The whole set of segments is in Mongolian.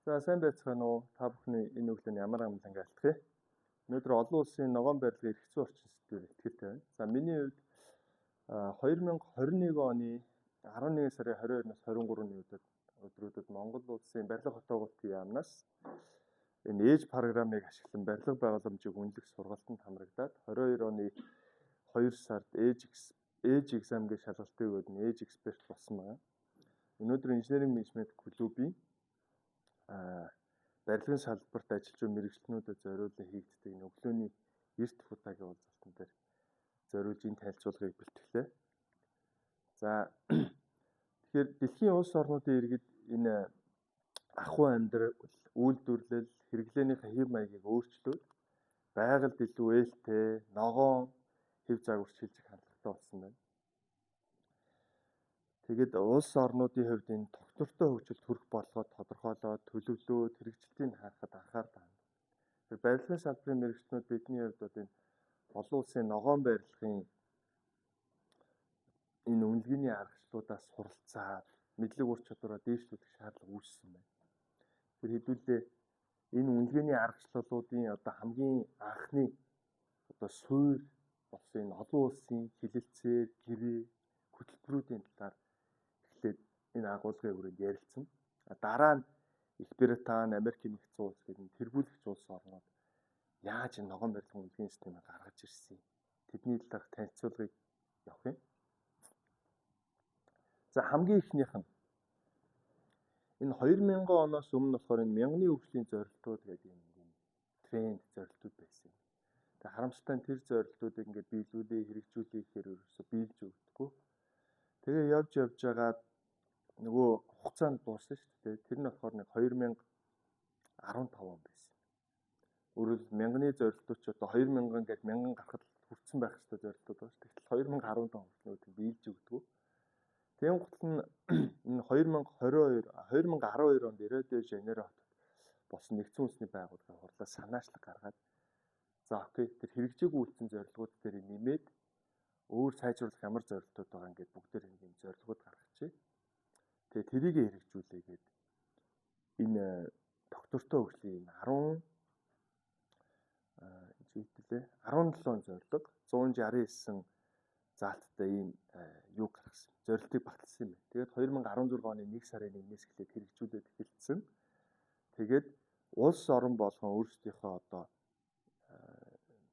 За сайн байцгаана уу? Та бүхний энэ өглөөний ямар амланг айлтгах вэ? Өнөөдөр олон улсын ногоон барилгын эрх зүйн орчин сэдвээр ихтгэл тавина. За миний хувьд 2021 оны 11 сарын 22-наас 23-ны өдрүүдэд Монгол улсын барилга хотоогуултын яамнаас энэ ээж програмыг ашиглан барилга байгууламжийг үнэлэх сургалтанд хамрагдаад 22 оны 2 сард ээж exam гэх шалгалтыг өгөөд ээж эксперт болсон байна. Өнөөдөр инженеринг менежмент клубын барилгын салбарт ажиллаж буй мэргэжилтнүүдэд зориулан хийгддэг энэ өглөөний эрт футагийн уулзалтан дээр зориулж энэ танилцуулгыг бэлтгэлээ. За тэгэхээр дэлхийн улс орнуудын иргэд энэ ахуй амьдрал, үйлдвэрлэл, хэрэглээнийхээ хэв маягийг өөрчлөөд байгальд илүү ээлтэй, ногоон хэв загвар шилжих хандлагатай болсон байна. Тэгээд улс орнуудын хувьд энэ тогтвортой хөгжилд хүрэх бодлогоо тодорхойлоод, төлөвлөөд, хэрэгжилтийг харахад анхаарал хандна. Тэгэхээр барилгын салбарын мэргэжилтнүүд бидний хувьд бол энэ олон улсын ногоон барилгын энэ үнэлгээний аргачлалуудаас суралцаад мэдлэг ур чадвараа дээшлүүлэх шаардлага үүссэн байна. Тэр хэдүүлээ энэ үнэлгээний аргачлалуудын одоо хамгийн анхны одоо суурь болсон энэ олон улсын хэлэлцээр, гэрээ, хөтөлбөрүүдийн талаар эхлээд энэ агуулгын хүрээнд ярилцсан. Дараа нь Их Британи, Америкийн нэгдсэн улс гэдэг энэ тэргүүлэгч улс орнууд яаж энэ ногоон барилгын үнэлгээний системийг гаргаж ирсэн юм. Тэдний талаарх танилцуулгыг явах юм. За хамгийн эхнийх нь энэ 2000 оноос өмнө болохоор энэ мянганы хөгжлийн зорилтууд гэдэг юм тренд зорилтууд байсан юм. Тэгээ харамсалтай нь тэр зорилтуудыг ингээд биелүүлээ, хэрэгжүүлээ гэхээр ерөөсөө биелж өгдөггүй. Тэгээ явж явж байгаад нөгөө хугацаанд дууссан шүү дээ. Тэр нь болохоор нэг 2015 он байсан. Өөрөөр мянганы зорилтууд ч одоо 2000 гээд мянган гарахад хүрсэн байх ёстой зорилтууд байгаа шүү дээ. Тэгтэл 2015 хүртэл нөгөө тийм биелж өгдөггүй. Тийм гутал нь энэ 2022 2012 онд Рио де Жанейро хотод болсон нэгдсэн үндэсний байгууллагын хурлаа санаачлаг гаргаад за окей тэр хэрэгжээгүй үлдсэн зорилгууд дээр нэмээд өөр сайжруулах ямар зорилтууд байгаа ингээд бүгдээр нэг юм зорилгууд гаргачих. Тэгээ тэрийг хэрэгжүүлээ гээд энэ доктортой хөгжлийн 10 жийтлээ 17 зорилго 169 заалттай ийм юу гаргасан. Зорилтыг баталсан юм байна. Тэгээд 2016 оны 1 сарын 1-ээс эхлээд хэрэгжүүлээд эхэлсэн. Тэгээд улс орон болгон өөрсдийнхөө одоо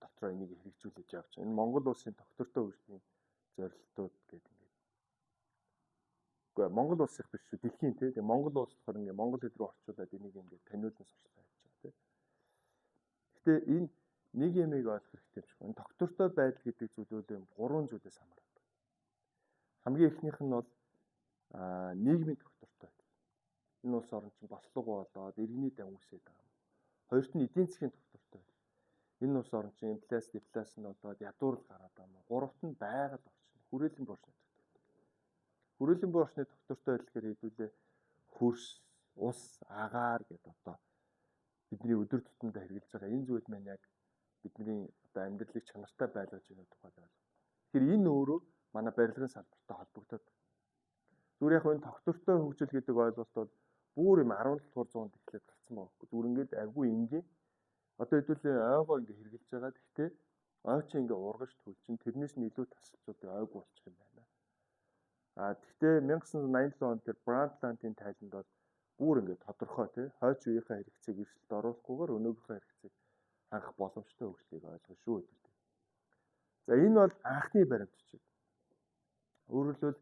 дотроо энийг хэрэгжүүлж явж байгаа. Энэ Монгол улсын доктортой хөгжлийн зорилтууд гэдэг ингээд. Үгүй Монгол улсынх биш шүү. Дэлхийн тий. Тэгээ Монгол улс болохоор ингээд монгол хэл рүү орчуулад энийг ингээд таниулан сурчлаа хийж байгаа тий. Гэтэ энэ нэг юмыг ойлгох хэрэгтэй юм шиг. Энэ доктортой байдал гэдэг зүйл үл юм гурван зүйлээс хамаарат. Хамгийн эхнийх нь бол нийгмийн доктортой байдал. Энэ улс орн чинь бослого болоод иргэний дан үүсээд байгаа юм. Хоёрт нь эдийн засгийн доктортой байдал. Энэ улс орн чинь инфляц, дефляц нь болоод ядуурл гараад байгаа юм. Гуравт нь байгаль орчин, хүрээлэн буурчны доктортой. Хүрээлэн буурчны доктортой байдал гэхээр хэдүүлээ хөрс, ус, агаар гэдэг одоо бидний өдөр тутамдаа хэрэглэж байгаа энэ зүйл маань яг бидний одоо амьдралыг чанартай байлгаж байгаа тухайд ойлгох. Тэгэхээр энэ өөрөө манай барилгын салбартай холбогдоод. Зүгээр яг энэ доктортой хөгжил гэдэг ойлголт бол бүр юм 17 дугаар зуунд эхлээд гарсан байгаа байхгүй. Зүгээр ингээд айгүй энгийн. Одоо хэдүүлээ ойгоо ингээд хэрэглэж байгаа. Гэхдээ ой чи ингээд ургаж төлчин тэрнээс нь илүү тасалчууд ойг болчих юм байна. А тэгтээ 1987 онд тэр Брантландын тайланд бол бүр ингээд тодорхой тий хойч үеийнхээ хэрэгцээг эрсдэлд оруулахгүйгээр өнөөгийнхөө хэрэгцээг хангах боломжтой хөгжлийг ойлгоно шүү гэдэг. За энэ бол анхны баримт бичиг. Өөрөөр хэлбэл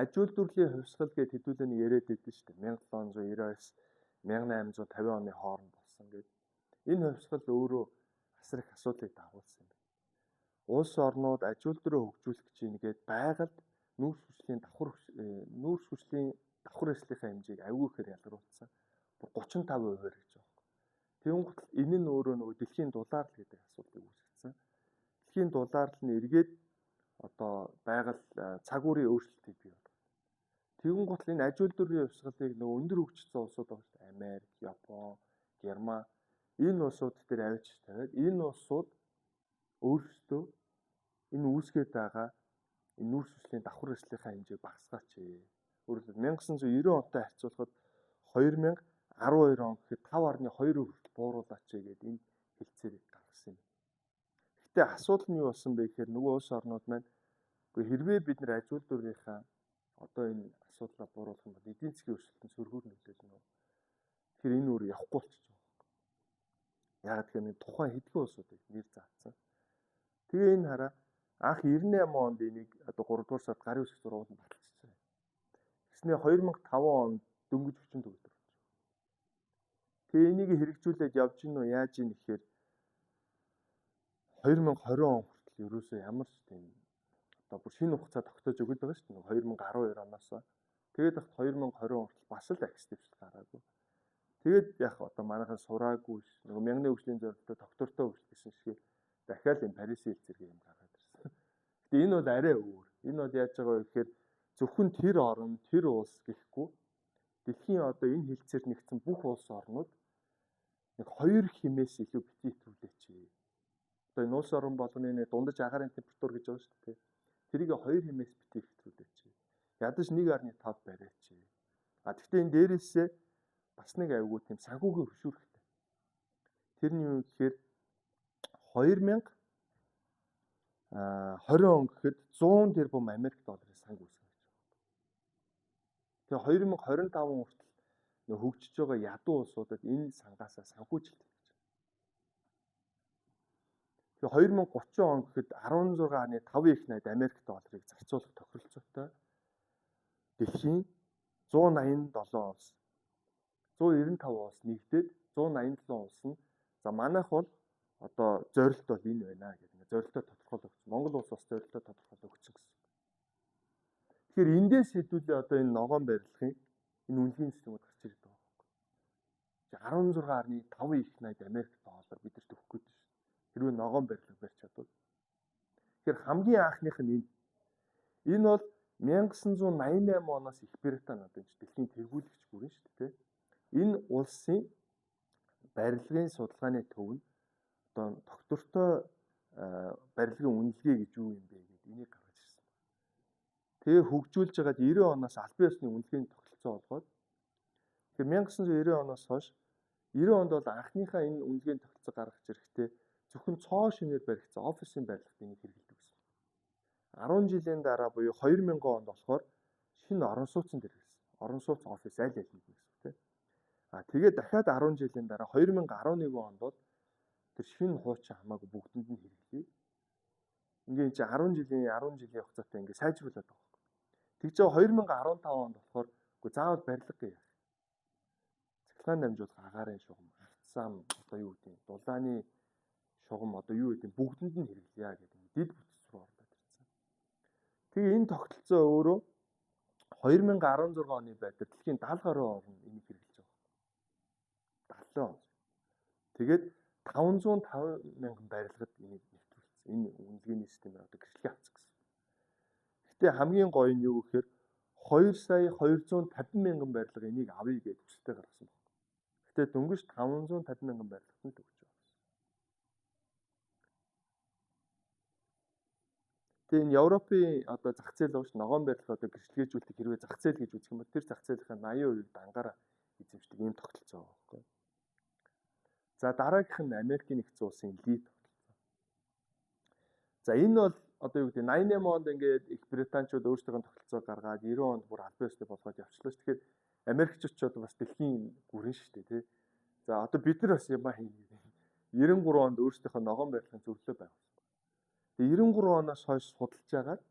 аж үйлдвэрлэлийн хувьсгал гэж хэдүүлээ нэг яриад байдсан шүү дээ. 1799 1850 оны хооронд болсон гэдэг. Энэ хувьсгал өөрөө асар их асуудлыг дагуулсан юм байна. Улс орнууд аж үйлдвэрээ хөгжүүлэх гэж байна гээд байгальд нүүрс хүчлийн давхар эрсдлийнхаа хэмжээг аюул ихээр ялгаруулсан. Бүр 35% гэж байгаа. Тэнгуут энэ нь өөрөө нөгөө дэлхийн дулаарлал гэдэг асуудлыг үүсгэсэн. Дэлхийн дулаарлал нь эргээд одоо байгаль цаг үеийн өөрчлөлтийг бий болгосон. Тэнгуут энэ аж үйлдвэрийн хувьсгалыг нөгөө өндөр хөгжсөн улсууд байгаа шүү дээ. Америк, Япон, Герман энэ улсууд дээр авчиж тавиад энэ улсууд өөрсдөө энэ үүсгээд байгаа энэ нүүрс хүчлийн давхар эрсдлийнхаа хэмжээг багасгаач. Өөрөөр хэлбэл 1990 онтой харьцуулахад 12 он гэхэд 5.2% хүртэл бууруулаач гэдэг энэ хэлцээрийг гаргасан юм. Гэхдээ асуудал нь юу болсон бэ гэхээр нөгөө улс орнууд маань үгүй хэрвээ бид нар аж үйлдвэрийнхаа одоо энэ асуудлаа бууруулах юм бол эдийн засгийн өрсөлдөнд сөргөөр нөлөөлнө. Тэгэхээр энэ үр явахгүй болчих жоох. Яагаад гэхээр нэг тухайн хэдхэн улсуудыг нэр заасан. Тэгээ энэ хараа анх 98 онд энийг одоо 3 дугаар сард гарын үсэг зургуулсан баталчихсан. Тэгснээ 2005 онд дөнгөж хүчин төгөлдөр болж. Тэгээ энийг хэрэгжүүлээд явж гин үү яаж гин гэхээр 2020 он хүртэл ерөөсөө ямар ч тийм одоо бүр шинэ хугацаа тогтоож өгöd байгаа шүү дээ. 2012 оноос. Тэгээд багт 2020 он хүртэл бас л акс дэвшил гараагүй. Тэгээд яг одоо манайхан сураагүй нөгөө мянганы хөгжлийн зорилттой доктортой хөгжил гэсэн шиг дахиад энэ Парисын хил зэрэг юм гаргаад ирсэн. Гэтэ энэ бол арай өөр. Энэ бол яаж байгаа вэ гэхээр зөвхөн тэр орн, тэр улс гэхгүй дэлхийн одоо энэ хилцээр нэгдсэн бүх улс орнууд нэг хоёр химээс илүү битгий хэтрүүлээч. Одоо энэ улс орн болгоны нэг дундаж агаарын температур гэж байгаа шүү дээ. Тэрийг хоёр химээс битгий хэтрүүлээч. Ядаж 1.5 бариач. А тэгтээ энэ дээрээсээ бас нэг аягүй тийм санхүүгийн хөшүүрэгтэй. Тэр нь юу гэхээр 2020 он гэхэд 100 тэрбум Америк долларын санг үүсгэх гэж байна. Тэгээ 2025 он хүртэл нөх хөгжиж байгаа ядуу улсуудад энэ сангаасаа санхүүжилт хийж байна. Тэгээ 2030 он гэхэд 16.5 их найд Америк долларыг зарцуулах тохиролцоотой дэлхийн 187 улс 195 улс нэгдээд 187 улс нь за манайх бол одоо зорилт бол энэ байна гэдэг ингээ зорилтоо тодорхойлох өгсөн. Монгол улс бас зорилтоо тодорхойлох өгсөн гэсэн. Тэгэхээр эндээс хэдүүлээ одоо энэ ногоон барилгын энэ үнэлгээний системүүд гарч ирээд байгаа байхгүй. 16.5 их найд Америк доллар бидэрт өгөх гээд шүү дээ. Хэрвээ ногоон барилга барьж чадвал. Тэгэхээр хамгийн анхных нь энэ. Энэ бол 1988 оноос Их Британи одоо энэ дэлхийн тэргүүлэгч гүрэн шүү дээ. Энэ улсын барилгын судалгааны төв нь одоо доктортой барилгын үнэлгээ гэж юу юм бэ гэдээ энийг гаргаж ирсэн. Тэгээ хөгжүүлж байгаад 90 оноос албан ёсны үнэлгээний тогтолцоо олгоод тэгэхээр 1990 оноос хойш 90 онд бол анхныхаа энэ үнэлгээний тогтолцоо гаргаж ирэхдээ зөвхөн цоо шинээр баригдсан офисын барилгад энийг хэрэглэдэг гэсэн. 10 жилийн дараа буюу 2000 онд болохоор шинэ орон сууцнд хэрэглэсэн. Орон сууц офис аль аль нь гэсэн тийм. А тэгээ дахиад 10 жилийн дараа 2011 онд бол тэр шинэ хуучин хамаагүй бүгдэнд нь хэрэглэе. Ингээ энэ чинь 10 жилийн хугацаатай ингээ сайжруулад байгаа байхгүй. Тэгж байгаа 2015 онд болохоор үгүй заавал барилга яах. Цахилгаан дамжуулах агаарын шугам, авцсан одоо юу гэдэг нь дулааны шугам одоо юу гэдэг нь бүгдэнд нь хэрэглэе гэдэг ингээ дид бүтц рүү орлоод ирсэн. Тэгээ энэ тогтолцоо өөрөө 2016 оны байдлаар дэлхийн 70 гаруй орн энийг хэрэглэж байгаа байхгүй. 70 он. Тэгээд 505 мянган барилгад энийг нэвтрүүлсэн. Энэ үнэлгээний системээр одоо гэрчлэгээ авсан гэсэн. Гэхдээ хамгийн гоё нь юу гэхээр 2 сая 250 мянган барилга энийг авъя гэж хүсэлтээ гаргасан байна. Гэхдээ дөнгөж 550 мянган барилгад нь л өгч байгаа гэсэн. Тэгээ энэ Европын одоо зах зээл байгаа ш ногоон барилга одоо гэрчлэгээжүүлдэг хэрвээ зах зээл гэж үзэх юм бол тэр зах зээлийнхаа 80% дангаараа эзэмшдэг ийм тогтолцоо байгаа байхгүй. За дараагийнх нь Америкийн нэгдсэн улсын лид тогтолцоо. За энэ бол одоо юу гэдэг 88 онд ингээд Их Британчууд өөрсдийнхөө тогтолцоог гаргаад 90 онд бүр албан ёсны болгоод явчлаа ш. Тэгэхээр Америкчууд ч одоо бас дэлхийн гүрэн шүү дээ тий. За одоо бид нар бас юм хийнэ. 93 онд өөрсдийнхөө ногоон барилгын зөвлөлөө байгуулсан. Тэгээ 93 оноос хойш судалж байгаад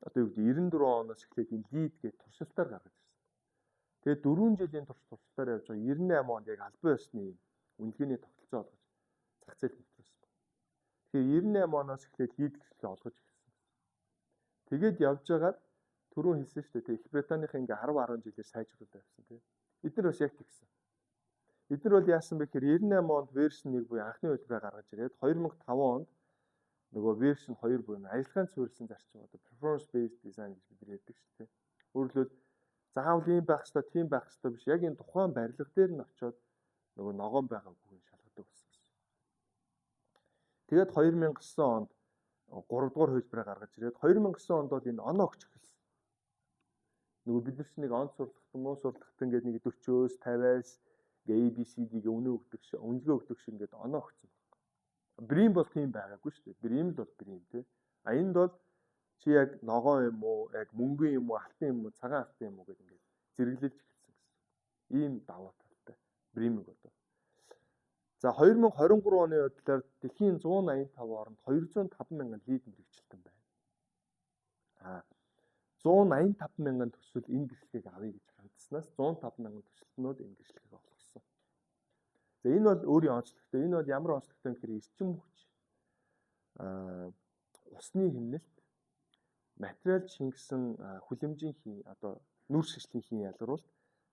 одоо юу гэдэг 94 оноос эхлээд энэ лид гэж туршилтаар гаргаж ирсэн. Тэгээ 4 жилийн турш туршилтаар явж байгаа 98 онд яг албан ёсны үнэлгээний тогтолцоо олгож зах зээл нэвтрүүлсэн. Тэгэхээр 98 оноос эхлээд лид гэрчлэгээ олгож эхэлсэн. Тэгээд явж байгаад түрүүн хэлсэн шүү дээ. Их Британийх ингээ 10 10 жилээр сайжруулаад явсан тийм. Эдгээр бас яг тэгсэн. Эдгээр бол яасан бэ гэхээр 98 онд вершн 1 буюу анхны хувилбараа гаргаж ирээд 2005 онд нөгөө вершн 2 буюу ажиллагаанд суурилсан зарчим одоо performance based design гэж бид ярьдаг шүү дээ. Өөрөлдвөл заавал ийм байх ёстой, тийм байх ёстой биш. Яг энэ тухайн барилга дээр нь очиод нөгөө ногоон байгаагүй шалгадаг болсон гэсэн. Тэгээд 2009 онд 3 дугаар хувилбараа гаргаж ирээд 2009 онд бол энэ оноо өгч эхэлсэн. Нөгөө бид нар чинь нэг он сурлах сурлагтан, муу сурлагтан гэдэг нэг 40-өөс 50-аас ингээ A B C D гээ үнэ өгдөг шиг, үнэлгээ өгдөг шиг ингээд оноо өгсөн байна. BREEAM бол тийм байгаагүй шүү дээ. BREEAM л бол BREEAM тий. А энд бол чи яг ногоон юм уу, яг мөнгөн юм уу, алтан юм уу, цагаан алтан юм уу гэдэг ингээд зэрэглэж эхэлсэн гэсэн. Ийм давуу талтай BREEAM-ыг одоо. За 2023 оны байдлаар дэлхийн 185 оронд 205 мянган LEED мэргэжилтэн байна. А 185 мянган төсөл энэ гэрчлэгийг авъя гэж хандсанаас 105 мянган төсөлтнүүд энэ гэрчлэгийг олгосон. За энэ бол өөрийн онцлогтой. Энэ бол ямар онцлогтой гэхээр эрчим хүч, усны хэмнэлт, материал шингэсэн хүлэмжийн хийн, одоо нүүрс шишлийн хийн ялгаруулалт.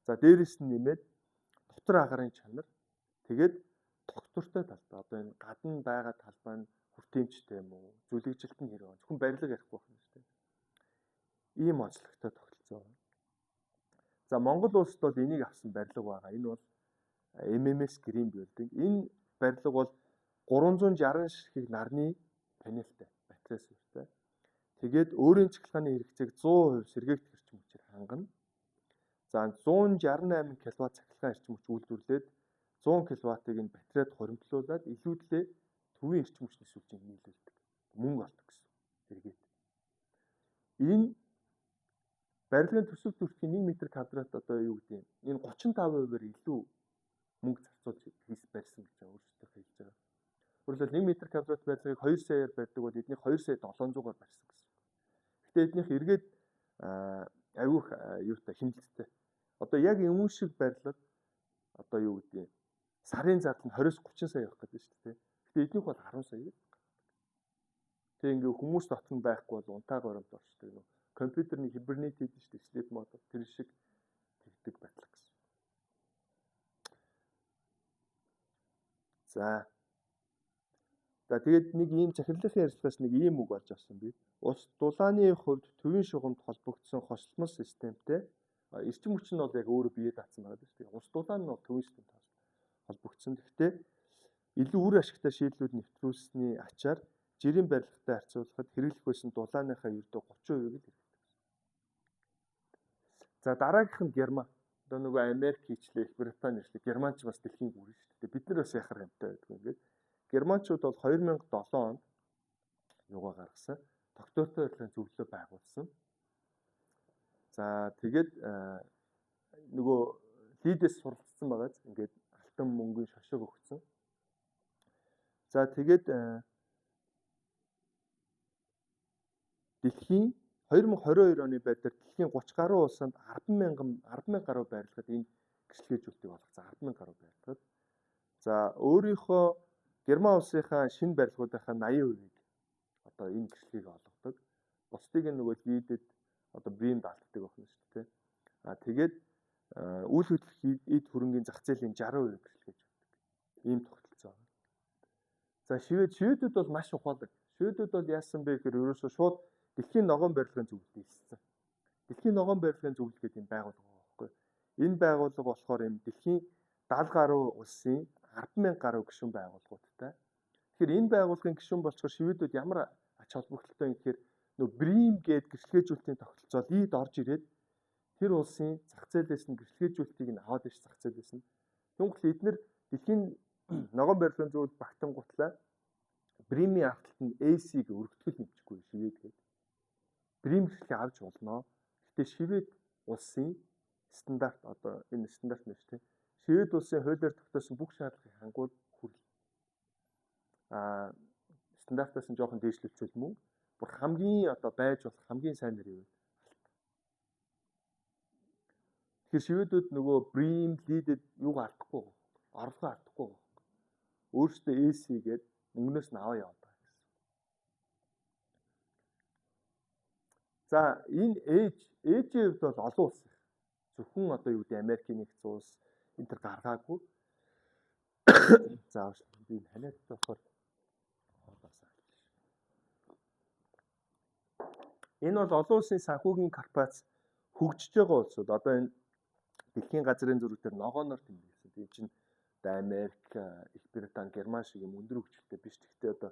За дээрэс нь нэмээд дотор агарын чанар, тэгээд тогтвортой талбай. Одоо энэ гадна байгаа талбай нь хүртээмжтэй юм уу? Зүлэгжилт нь хэрэг. Зөвхөн барилга ярихгүй байна шүү дээ. Ийм онцлогтой тогтолцоо байна. За Монгол улсад бол энийг авсан барилга байгаа. Энэ бол MMS Green Building. Энэ барилга бол 360 ширхэг нарны панелтай, батарей суурьтай. Тэгээд өөрийн цахилгааны хэрэгцээг 100% сэргээгдэх эрчим хүчээр хангана. За 168 кВт цахилгаан эрчим хүч үйлдвэрлээд 100 кВт-ыг нь батарейд хоримтлуулад илүүдлээ төвийн эрчим хүчний сүлжээнд нийлүүлдэг. Мөнгө олдог гэсэн. Сэргээд. Энэ барилгын төсөв төрхийн 1 м квадрат одоо юу гэдэг юм? Энэ 35%-аар илүү мөнгө зарцуулж хийс барьсан гэж өөрсдөө хэлж байгаа. Өөрөлдвөл 1 м квадрат барилгыг 2 саяар барьдаг бол эднийх 2 сая 700-аар барьсан гэсэн. Гэтэ эднийх эргээд аюух юутай хэмнэлттэй. Одоо яг юм шиг барилга одоо юу гэдэг юм? Сарын зардал нь 20-30 сая явах гэдэг шүү дээ. Гэтэ эднийх бол 10 сая гэдэг. Тэг ингээ хүмүүс дотор нь байхгүй бол унтаа горомд орчдөг нөө. Компьютерний хибернет хийдэж шүү дээ. Sleep mode тэр шиг тэгдэг барилга гэсэн. За. За тэгээд нэг ийм захирлынхын ярилцлагаас нэг ийм үг олж авсан би. Ус дулааны хувьд төвийн шугамд холбогдсон хосломол системтэй. Эрчим хүч нь бол яг өөрөө бие даацсан байгаа шүү дээ. Ус дулаан нь бол төвийн системтэй холбогдсон. Гэхдээ илүү үр ашигтай шийдлүүд нэвтрүүлсэний ачаар жирийн барилгатай харьцуулахад хэрэглэх байсан дулааныхаа ердөө 30%-ийг л хэрэглэдэг. За дараагийнх нь Герман. Одоо нөгөө Америк хийчлээ, Их Британи хийчлээ. Германч бас дэлхийн гүрэн шүү дээ. Бид нар бас яхаар хамтаа байдгүй ингээд. Германчууд бол 2007 онд юугаа гаргасан. Тогтвортой барилгын зөвлөлөө байгуулсан. За тэгээд нөгөө LEED-ээс суралцсан байгааз ингээд алтан мөнгөний шошго өгсөн. За тэгээд дэлхийн 2022 оны байдлаар дэлхийн 30 гаруй улсанд 10,000 гаруй барилгад энэ гэрчлэгээжүүлэлтийг олгосон. 10,000 гаруй барилгад. За өөрийнхөө Герман улсынхаа шинэ барилгуудынхаа 80%-ийг одоо энэ гэрчлэгийг олгодог. Бусдыг нь нөгөө LEED-д одоо BREEAM даалтдаг байна шүү дээ. А тэгээд үйл хөдлөх эд хөрөнгийн зах зээлийн 60% гэрчлэгээж өгдөг. Ийм тогтолцоо байна. За шведүүд бол маш ухаалаг. Шведүүд бол яасан бэ гэхээр ерөөсөө шууд дэлхийн ногоон барилгын зөвлөлд элссэн. Дэлхийн ногоон барилгын зөвлөл гэдэг юм байгууллага байгаа байхгүй. Энэ байгууллага болохоор юм дэлхийн 70 гаруй улсын 10,000 гаруй гишүүн байгууллагуудтай. Тэгэхээр энэ байгууллагын гишүүн болцохоор шведүүд ямар ач холбогдолтой юм гэхээр нөө BREEAM гээд гэрчлэгээжүүлэлтийн тогтолцоо LEED орж ирээд тэр улсын зах зээлээс нь гэрчлэгээжүүлэлтийг нь аваад ирж зах зээлээс нь. Тэгвэл эднэр дэлхийн ногоон барилгын зөвлөл багтангуутлаа BREEAM-ийн арталт нь AC-г өргөтгөл нэмчихгүй швед гээд. BREEAM гэрчлэгээ авч болно. Гэхдээ швед улсын стандарт одоо энэ стандарт нэ шүү дээ. Швед улсын хуулиар тогтоосон бүх шаардлагыг хангуул хүрэл. А стандартаас нь жоохон дээшлүүлчихвэл мөн бүр хамгийн одоо байж болох хамгийн сайн нэр юу вэ? Тэгэхээр шведүүд нөгөө BREEAM, LEED-д юугаа алдахгүй байгаа. Орлогоо алдахгүй байгаа. Өөрсдөө AC гээд мөнгнөөс нь аваа яваад байгаа гэсэн. За энэ ээж-ийн хувьд бол олон улс их. Зөвхөн одоо юу гэдэг Америкийн нэгдсэн улс энэ төр гаргаагүй. За би энэ ханиадтай болохоор хоолоос алж. Энэ бол олон улсын санхүүгийн корпорац хөгжиж байгаа улсууд одоо энэ дэлхийн газрын зураг дээр ногооноор тэмдэглэсэн. Тийм чинь одоо Америк, Их Британи, Герман шиг юм өндөр хөгжилтэй биш. Гэхдээ одоо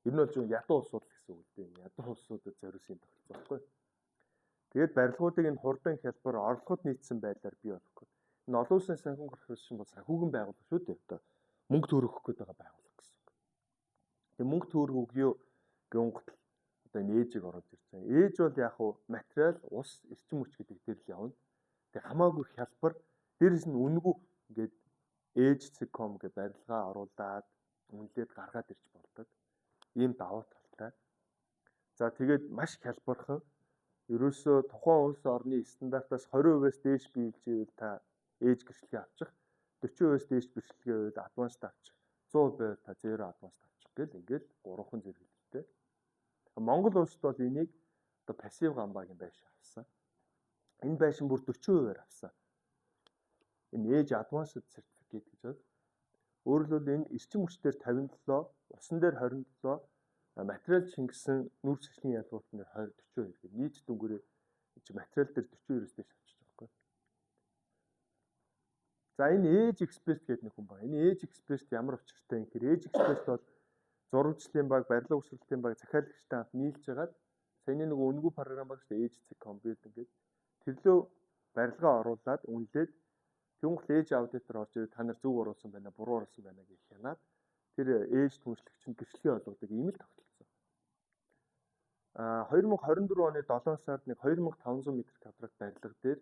ер нь бол зөв ядуу улсууд л гэсэн үг л дээ. Ядуу улсуудад зориулсан тогтолцоо байхгүй. Тэгээд барилгуудыг энэ хурдан хялбар орлогод нийцсэн байдлаар бий болгох гээд. Энэ олон улсын санхүү корпорашн бол санхүүгийн байгууллага шүү дээ. Одоо мөнгө төгрөх гээд байгаа байгууллага гэсэн үг. Тэгээд мөнгө төгрөг өгөө гүнгот одоо энэ ээжийг оруулж ирж байгаа. Ээж бол яг хуу материал, ус, эрчим хүч гэдэг дээр л явна. Тэгээд хамаагүй хялбар, дээрэс нь үнэгүй ингээд ээж.com гэж барилгаа оруулаад үнэлээд гаргаад ирж болдог. Ийм давуу талтай. За тэгээд маш хялбархан. Ерөөсөө тухайн улс орны стандартаас 20%-аас дээш биелж ивэл та ээж гэрчлэгээ авчих, 40%-аас дээш гэрчлэгээ байвал advanced авчих, 100% байвал та zero advanced авчих гэл ингээл гурван зэрэглэлтэй. Монгол улсад бол энийг одоо пассив гамбагийн байшин авсан. Энэ байшин бүр 40%-аар авсан. Энэ ээж advanced certificate гэж байна. Өөрөөр хэлбэл энэ эрчим хүч дээр 57, усан дээр 27, материал шингэсэн нүүрс хашлийн ялгууртан дээр 20 42 гэх нийт дүнгээрээ материал дээр 42-оос дээш авчиж байгаа байхгүй. За энэ ээж эксперт гэдэг нэг хүн байна. Энэ ээж эксперт ямар учиртай юм гэхээр ээж эксперт бол зурагчлалын баг, барилга өсвөрлөлтийн баг захиалагчтай хамт нийлж хагаад саяны нөгөө үнэгүй програм баг шүү дээ, ээж.com building гэдэг. Тэрлөө барилгаа оруулаад үнэлээд тэгвэл ээж аудитор орж ирээд та нар зөв оруулсан байна, буруу оруулсан байна гэж хянаад тэр ээж түншлэгч нь гэрчлэгээ олгодог ийм л тогтолцоо. А 2024 оны 7 сард нэг 2500 м квадрат барилга дээр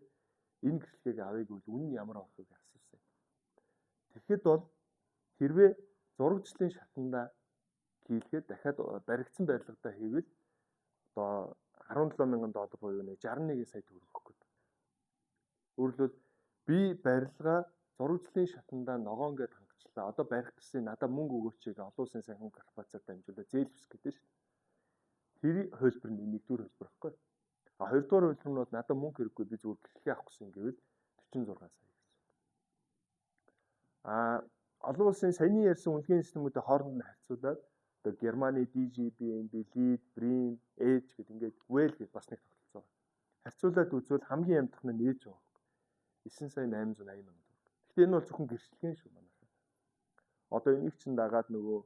энэ гэрчлэгийг авъя гэвэл үнэ нь ямар байх вэ гэж асуусан. Тэгэхэд бол хэрвээ зурагчлалын шатанда хийлгээд дахиад баригдсан барилгадаа хийвэл одоо 17,000 доллар буюу нэг 61 сая төгрөг өгөх гээд. Өөрөөр хэлбэл би барилгаа зурагчлалын шатандаа ногоон гэд хангачлаа. Одоо барих гэсэн надад мөнгө өгөөч гэж олон улсын санхүү корпорациар дамжуулаад зээл өсөх гэдэг шүү дээ. Тэр хувилбар нь нэгдүгээр хувилбар байхгүй. А хоёрдугаар хувилбар нь бол надад мөнгө хэрэггүй би зүгээр гэрчлэгээ авах гэсэн гэвэл 46 сая гэсэн. А олон улсын саяны ярьсан үнэлгээний системүүдийн хооронд нь харьцуулаад одоо Германы DGBNB, LEED, BREEAM, Edge гэдэг ингээд Well гэдэг бас нэг тогтолцоо байна. Харьцуулаад үзвэл хамгийн амтхан нь Edge байгаа байхгүй. 9 сая 880 мянган төгрөг. Гэхдээ энэ бол зөвхөн гэрчлэгийн шүү манайхаа. Одоо энийг чинь дагаад нөгөө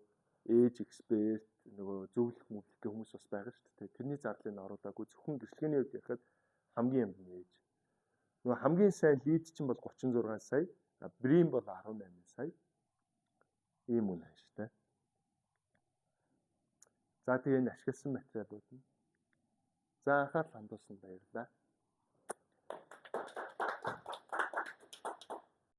Edge expert нөгөө зөвлөх мөвлөх гэх хүмүүс бас байгаа шүү дээ. Тэрний зардлыг оруулаагүй зөвхөн гэрчлэгээний хувьд ярихад хамгийн амт нь Edge. Нөгөө хамгийн сайн LEED чинь бол 36 сая, BREEAM бол 18 сая. Ийм үнэ хаштай. За тэгээ энэ ашигласан материалууд нь. За анхаарал хандуулсанд баярлалаа.